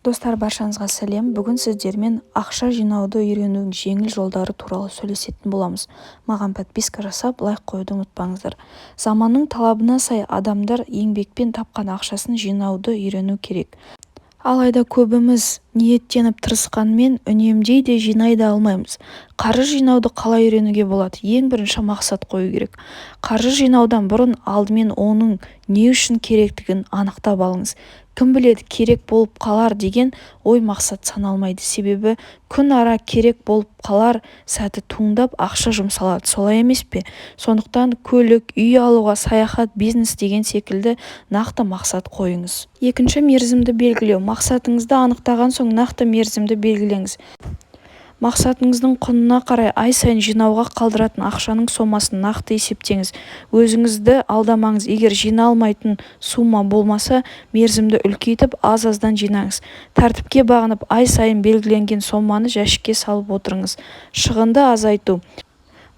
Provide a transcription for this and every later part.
Достар, баршаңызға сәлем! Бүгін сіздермен ақша жинауды үйренудің жеңіл жолдары туралы сөйлесетін боламыз. Маған подписка жасап, лайк қоюды ұмытпаңыздар. Заманның талабына сай адамдар еңбекпен тапқан ақшасын жинауды үйрену керек. Алайда көбіміз ниеттеніп тырысқанмен үнемдей де, жинай да алмаймыз. Қаржы жинауды қалай үйренуге болады? Ең бірінші мақсат қою керек. Қаржы жинаудан бұрын алдымен оның не үшін керектігін анықтап алыңыз. Кім біледі, керек болып қалар деген ой мақсат саналмайды. Себебі күн ара керек болып қалар сәті туындап, ақша жұмсалады, солай емес пе? Сондықтан көлік, үй алуға, саяхат, бизнес деген секілді нақты мақсат қойыңыз. Екінші, мерзімді белгілеу. Мақсатыңызды анықтаған соң нақты мерзімді белгілеңіз. Мақсатыңыздың құнына қарай ай сайын жинауға қалдыратын ақшаның сомасын нақты есептеңіз. Өзіңізді алдамаңыз, егер жиналмайтын сума болмаса, мерзімді үлкейтіп, аз-аздан жинаңыз. Тәртіпке бағынып, ай сайын белгіленген соманы жәшікке салып отырыңыз. Шығынды азайту.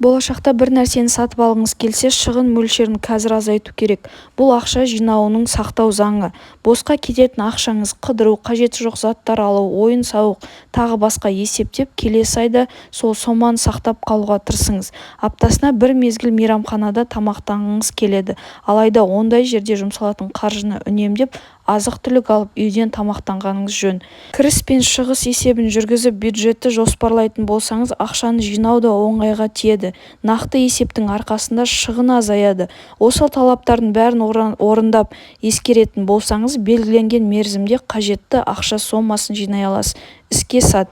Болашақта бір нәрсені сатып алғыңыз келсе, шығын мөлшерін қазір азайту керек. Бұл ақша жинаудың сақтау заңы. Босқа кететін ақшаңыз, қыдыру, қажеті жоқ заттар алу, ойын-сауық, тағы басқа есептеп, келесі айда сол соманы сақтап қалуға тырысыңыз. Аптасына бір мезгіл мейрамханада тамақтанғыңыз келеді. Алайда ондай жерде жұмсалатын қаржыны үнемдеп, азық-түлік алып, үйден тамақтанғаныңыз жөн. Кіріс пен шығыс есебін жүргізіп, бюджетті жоспарлайтын болсаңыз, ақшаны жинау да оңайға тиеді. Нақты есептің арқасында шығын азаяды. Осы талаптардың бәрін орындап, ескеретін болсаңыз, белгіленген мерзімде қажетті ақша сомасын жинай аласыз. Іске сәт!